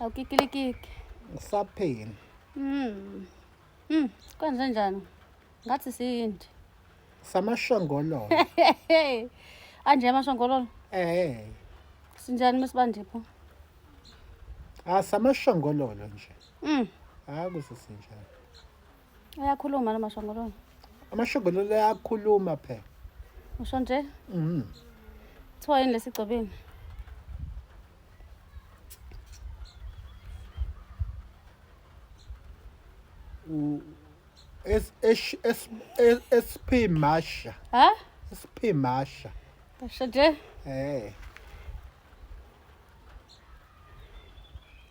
Awukikilikiki. Ngisaphila. Kwenze njani? Ngathi siyindi. Samashongololo. Anje amashongololo. Eh. Sinjani mesibanje pho? Ah, samashongololo nje. Akuze sinjani. Ayakhuluma la mashongololo. Amashongololo ayakhuluma phela. Usho nje? Kuthiwa yini lesigcobeni? U S S S S P Masha. Ha? SP Masha. Usho nje? Eh.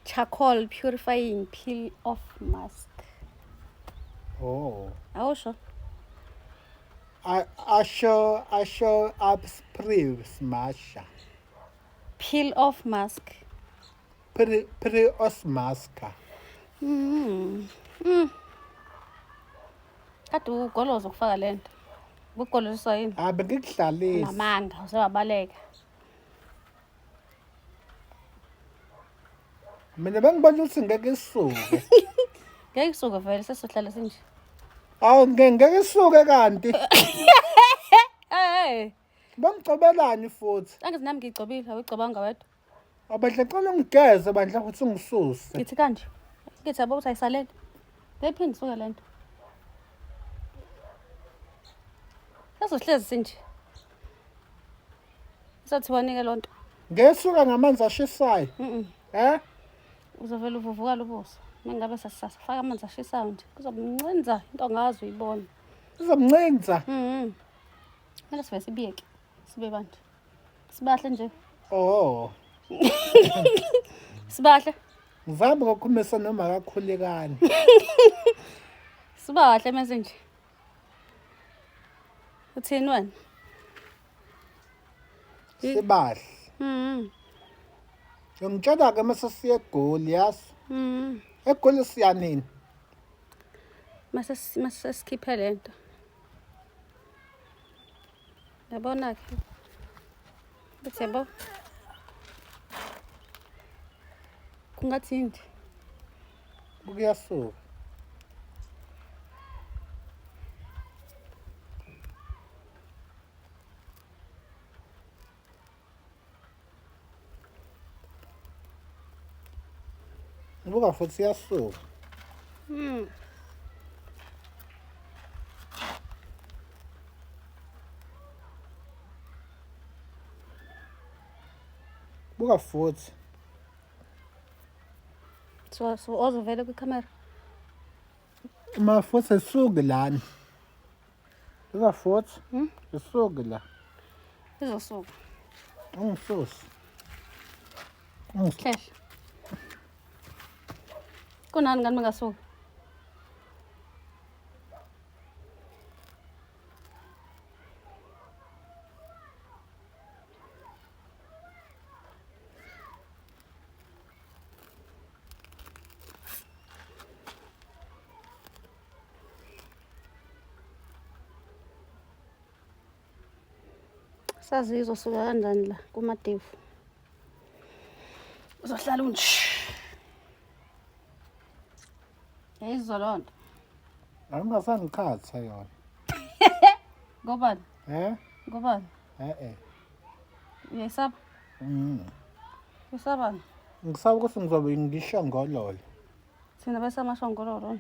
Charcoal purifying peel off mask. Oh. Awusho? Asho asho up spray smasha. Peel off mask. Pre pre osmaska. Kade ugoloza ukufaka lento. Bugoloziswa yini? Ah, bengikudlalisa. Namanga usewabaleka. Mina bengibona ukuthi ngeke isuke. Ngeke isuke vele sesohlala sinje. Awu ngeke isuke kanti. Hey. Bangicobelani futhi. Angithi nami ngigcobile, awuyigcobanga wedwa. Abadla cela ungigeze bandla futhi ungisuse. Ngithi kanje. Ngithi yabo ukuthi ayisalele. Ngephinde isuke lento. Sesohlezi sinje. Isathiwanike lonto. Ngesuka ngamanzi ashisayo. Eh? Uzovela uvuvukala ubuso. Mengabe sasifaka amanzi ashisayo nje. Kuzomncinza into ongazi uyibona. Izomncinza. Kumele sibe sibiyeke. Sibe bantu. Sibahle nje. Oh. Sibahle. Ngizama ukukhumisa noma kakhulekani. Sibahle mase nje. Uthini wena? Sibahle. Ngitshela ke mase siye eGoli yazi. EGoli siya nini? Mase mase sikhiphe lento. Yabona ke. Uthi yabo. Kungathi yini? Kuyasuka. Buka futhi iyasuka. Buka futhi. So so ozovela kwikhamera. Ma futhi isuke lana. Buka futhi. Isuke la. Izosuka. Ungisuse. Hlehla. Kunani ngani mangasuka? Sazi izosuka kanjani la kumadevu. Uzohlala unje. Yayizwa loo nto. Angingasangiqhatha yona. Ngobani? Eh? Ngobani? Eh eh. Uyayisaba? Uyisabani? Ngisaba ukuthi ngizobe ngishongololo. Thina besamashongololo.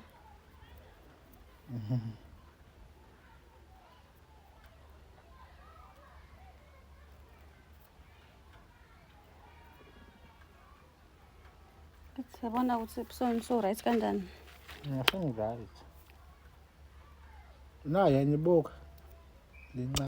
Siyabona ukuthi ebusweni so right kanjani. Ngiyasengi right. Naye ngibuka. Linca